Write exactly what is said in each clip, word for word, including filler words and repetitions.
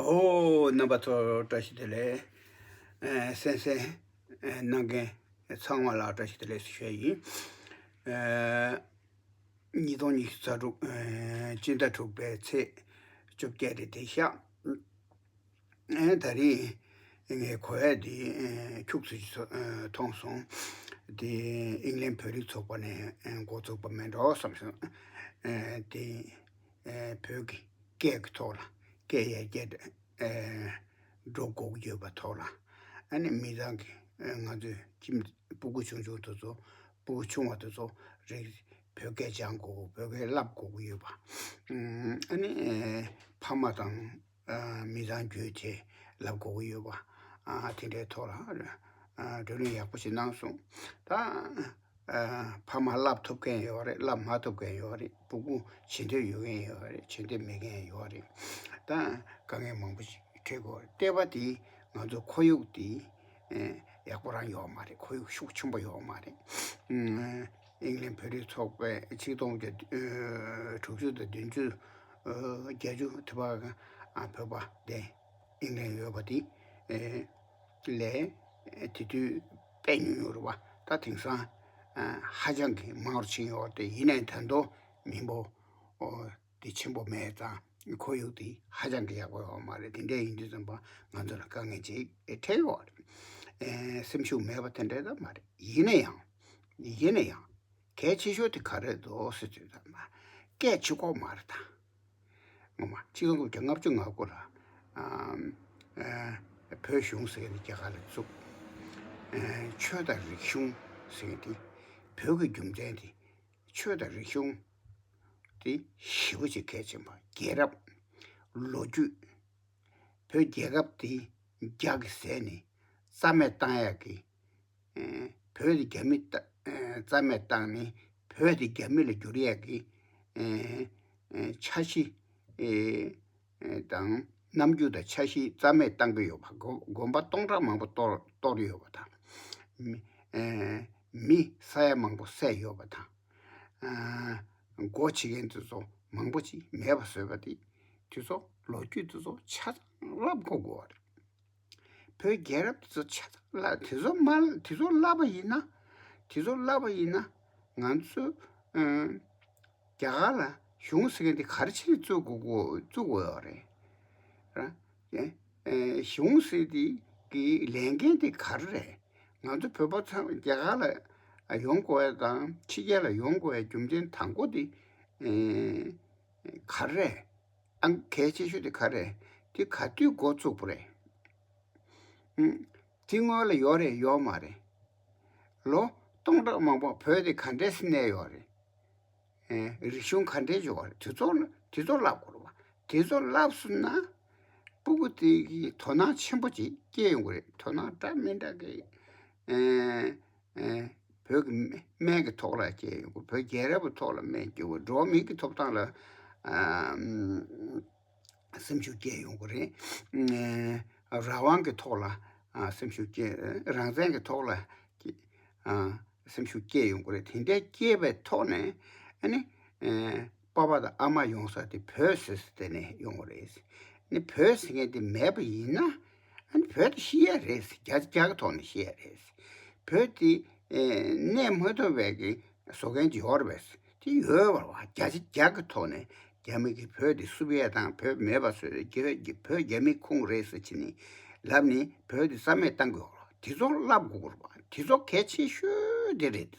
ཨོ། རྣམ་པ་ཚོ་བཀྲ་ཤིས་བདེ་ལེགས། ཨ་གསན་གསན་ཨ་གནང་མཁན་ཚང་མ་ལ་བཀྲ་ཤིས་བདེ་ལེགས་ཞུ་ཡ་ཡིན། ཨ་ཉིས་སྟོང་ཉི་ཤུ་རྩ་དྲུག་ཨ་སྤྱི་ཟླ་དྲུག་པའི་ཚེས་བཅོ་བརྒྱད་རེད་དེ་ཤག་ཨ་ད་རེས་ངས་གོ་ཡ་དེ་ཨ་ཁྱུག་ཙམ་ཞིག་ཨ་མཐོང་སོང་། དེ་ཨིང་ལན་བོད་རིགས་ཚོགས་པ་ནས་ཨ་འགོ་བཙུགས་པ་མིན་འགྲོ་བསམ་སོང་། ཨ་དེ་ཨ་བོད་ཀྱི་སྐད་ཀྱི་ཐོག་ལ་སྐད་ཡར་རྒྱས་ཨེ་འགྲོ་དགོས་ཀྱི་ཡོད་པ་ཐོག་ལ། ཨ་ནི་མི་ཚང་གི་ཨེ་ང་ཚོས་ཁྱིམ་སྤུ་གུ་ཆུང་ཆུང་དེ་ཚོ་སྤུ་གུ་ཆུང་བ་དེ་ཚོ་རིགས་བོད་སྐད་སྦྱང་དགོས་བོད་སྐད་བསླབ་དགོས་ཀྱི་ཡོད་པ། ཨ་ནི་ཨེ་ཕ་མ་དང་ཨ་མི་ཚང་བརྒྱུད་དེ་བསླབ་དགོས་ཀྱི་ཡོད་པ། ཨ་དེ་འདྲའི་ཐོག་ལ་ཨ་བགྲོ་གླེང་ཡག་པོ་ཞིག་གནང་སོང་། ད། ཨ་ཕ་མ་བསླབ་ཐུབ་མཁན་ཡོད་རེད། བསླབ་མ་ཐུབ་མཁན་ཡོད་རེད། སྤུ་གུ་བྱེད་འདོད་ཡོད་མཁན་ཡོད་རེད། བྱེད་འདོད་མེད་མཁན་ཡོད་རེད། ད་དཀའ་ངལ་མང་པོ་ཞིག་འཕྲད་དགོས་རེད། ལྟེ་བ་དེ་ང་ཚོ་ཁོར་ཡུག་དེ་ཨེ་ཡག་པོ་རང་ཡོད་མ་རེད། ཁོར་ཡུག་ཤུགས་ཆེན་པོ་ཡོད་མ་རེད། ཨིང་ལན་བོད་རིགས་ཚོགས་པས་ཆིག་སྟོང་དྲུག་ཅུ་དང་བདུན་ཅུ་བརྒྱད་ཅུ་དེ་བར་བོད་པ་དེ་ཨིང་ལན་ཡོད་པ་དེ་ཨེ་ལས་དེ་དུས་དཔེ་ཉུང་ཉུང་རེད་བ། ད་དེང་སང་ཧ་ཅང་གི་མང་རུ་ཕྱིན་ཡོད་རེད། ཡིན་ནའི་ད་དུང་མི་འབོར་དེ་ཆེན་པོ་མེད་ཙང་ཁོར་ཡུག་དེ་ཧ་ཅང་གི་ཡག་པོ་ཡོད་མ་རེད། དེ་འདྲ་ཡིན་དུས་ཙམ་པ་ང་ཚོ་ལ་དཀའ་ངལ་ཅིག་འཕྲད་ཡོད་རེད། སེམས་ཤུགས་མེད་པ་དེ་འདྲ་ད་མ་རེད། ཡིན་ན་ཡང་ཡིན་ན་ཡང་གལ་ཆེ་ཤོས་དེ་ག་རེ་འདུག་ཟེར་དུས་ཙམ་པ་སྐད་ཆེ་ཁོག་མ་རེད་ད། ངོ་མ་ཆིག་སྟོང་དགུ་བརྒྱ་ལྔ་བཅུ་ང་དགུ་ལ་ཨ་ཨ་བོད་གཞུང་ཟེར་ནས་རྒྱ་གར་ལ་བཙུགས། ཨ་ཆོས་དང་རིག་གཞུང་ཟེར་ནས་དེ་བོད་ཀྱི་རྒྱུ་མཚན་དེ་ཆོས་དང་རིག་གཞུང་དེ་ཞེ་པོ་ཅིག་གལ་ཆེན་པ། རྒྱལ་རབས་ལོ་རྒྱུས། བོད་རྒྱལ་ཁབ་དེ་རྒྱ་གིས་ཟས་ནས་རྩ་མེད་བཏང་ཡག་གི་ཨེ་བོད་དེ་རྒྱ་མི་ད་ཨེ་རྩ་མེད་བཏང་ནས་བོད་དེ་རྒྱ་མི་ལ་བསྒྱུར་ཡས་ཀྱི་ཨེ་ཨེ་འཆར་གཞི་ཨེ་ཨེ་དང་རྣམ་འགྱུར་དང་འཆར་གཞི་རྩ་མེད་བཏང་གི་ཡོད་པ། དགོན་དགོན་པ་སྟོང་ཕྲག་མང་པོ་གཏོར་གཏོར་ཡོད་པ་དང་། མི་ཨེ་མི་ས་ཡ་མང་པོ་བསད་ཡོད་པ་དང་། ཨ་སྒོ་ཕྱེ་མཁན་དེ་ཚོ་མང་པོ་ཅིག་མེད་པ་བཟོས་པ་དེ་དེ་ཚོ་ལོ་རྒྱུས་དེ་ཚོ་ཆ་ཚང་བསླབ་དགོས་དགོས་པ་རེད། བོད་རྒྱལ་རབས་དེ་ཚོ་ཆ་ཚང་བསླབ། དེ་ཚོ་མ་དེ་ཚོ་བསླབ་པ་ཡིན་ན། དེ་ཚོ་བསླབ་པ་ཡིན་ན་ང་ཚོ་ཨ་རྒྱ་གར་ལ་གཞུང་ཟེར་མཁན་དེ་ག་རེ་བྱས་ནས་བཙུགས་དགོས་དགོས་བཙུགས་དགོས་ཡོད་རེད། ར་ཨེ་ཨེ་གཞུང་ཟེར་དེ་གི་ལས་འགན་དེ་ག་རེ་རེད། ང་ཚོ་བོད་པ་ཚང་རྒྱ་གར་ལ་ཡོང་དགོས་ཡ་དང་ཕྱི་རྒྱལ་ལ་ཡོང་དགོས་ཡ་རྒྱུ་མཚན་དང་པོ་དེ་ཨེ་ག་རེ་རེད། ཨང་གལ་ཆེ་ཤོས་དེ་ག་རེ། དེ་ག་དུས་འགོ་བཙུགས་པ་རེད། ཨང་དེ་སྔོན་ལ་ཡོད་རེད་ཡོད་མ་རེད། ལོ་སྟོང་ཕྲག་མང་པོ་བོད་དེ་ག་འདྲས་སེ་གནས་ཡོད་རེད། ཨེ་རིག་གཞུང་ག་འདྲས་ཡོད་རེད། དེ་ཚོ་དེ་ཚོ་བསླབ་དགོས་རེད་བ། དེ་ཚོ་བསླབ་སོང་ན་སྤུ་གུ་དེ་གི་དོ་སྣང་ཆེན་པོ་ཅིག་སྐྱེ་ཡོང་གི་རེད། དོ་སྣང་འདྲ་མི་འདྲ་གི་ཨེ་ཨེ་བོད་ཀྱི་སྨན་གྱི་ཐོག་ལ་སྐྱེ་ཡོང་གི། བོད་རྒྱལ་རབས་ཀྱི་ཐོག་ལ་སྨན་སྐྱེ་བ། འགྲོ་བ་མིའི་ཐོབ་ཐང་ལ་ཨ་སེམས་ཤུགས་སྐྱེ་ཡོང་གི་རེད། ཨ་རང་དབང་གི་ཐོག་ལ་ཨ་སེམས་ཤུགས་སྐྱེ། རང་བཙན་གྱི་ཐོག་ལ་སྐྱེ་ཨ་སེམས་ཤུགས་སྐྱེ་ཡོང་གི་རེད། དེ་འདྲའི་སྐྱེས་པའི་ཐོག་ནས་ཨ་ནི་ཨ་པ་ཕ་དང་ཨ་མ་ཡོང་ས་དེ་བོད་ཟེར་ས་དེ་ནས་ཡོང་གི་རེད། ཨ་ནི་བོད་ཟེར་མཁན་དེ་མེད་པ་ཡིན་ན། ཨ་ནི་བོད་དེ་ཤི་ཡ་རེད། བརྒྱ་ཆ་བརྒྱ་གི་ཐོག་ནས་ཤི་ཡ་རེད། བོད་དེ་ཨེ་གནས་མ་ཐུབ་པའི་གི་བཟོ་མཁན་ཅིག་ཡོད་རེད་པས། དེ་ཡོད་པ་རེད་བ། བརྒྱ་ཆ་བརྒྱ་གི་ཐོག་ནས་རྒྱ་མི་གིས་བོད་དེ་བསུབ་ཡས་དང་བོད་མེད་པ་བཟོས་ཏེ་རྒྱ་བོད་རྒྱ་མིའི་ཁོངས་རེད་ཟེར་བྱས་ནས་ལབ་ནས་བོད་དེ་རྩ་མེད་བཏང་དགོས་རེད་བ། དེ་ཚོ་བསླབ་དགོས་རེད་བ། དེ་ཚོ་གལ་ཆེ་ཤོས་དེ་རེད།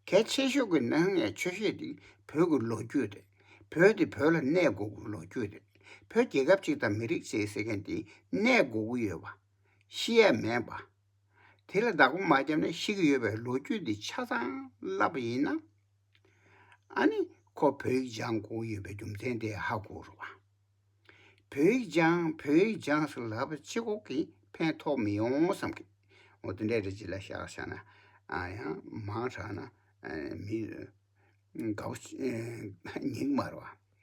གལ་ཆེ་ཤོས་ཀྱི་ནང་ནས་ཆེ་ཤོས་དེ་བོད་ཀྱི་ལོ་རྒྱུས་དེ། བོད་དེ་བོད་ལ་གནས་དགོས་ཀྱི་ལོ་རྒྱུས་དེ། བོད་རྒྱལ་ཁབ་ཅིག་དང་མི་རིགས་ཅིག་ཟེར་མཁན་དེ་གནས་དགོས་ཀྱི་ཡོད་པ། ཤི་ཡས་མེད་པ། དེ་ལ་བདག་པོ་མ་བརྒྱབ་ན་ཤི་གི་ཡོད་པའི་ལོ་རྒྱུས་འདི་ཆ་ཚང་བསླབ་པ་ཡིན་ན། ཨ་ནི་ཁོ་བོད་ཡིག་སྦྱང་དགོས་ཡོད་པའི་རྒྱུ་མཚན་དེ་ཧ་གོ་རུ་བ། བོད་ཡིག་སྦྱང་བོད་ཡིག་སྦྱང་ཟེར་ལབ་པ་གཅིག་པོ་གིས་ཕན་ཐོགས་མི་ཡོང་བསམ་གི། འོ་དེ་འདྲའི་རེ་ཅིག་ལ་བཞག་བཞག་ན་ཨ་ཡང་མང་དྲགས་ན་ཨ་མི་དགའ་པོ་ཉིག་མ་རུ་བ།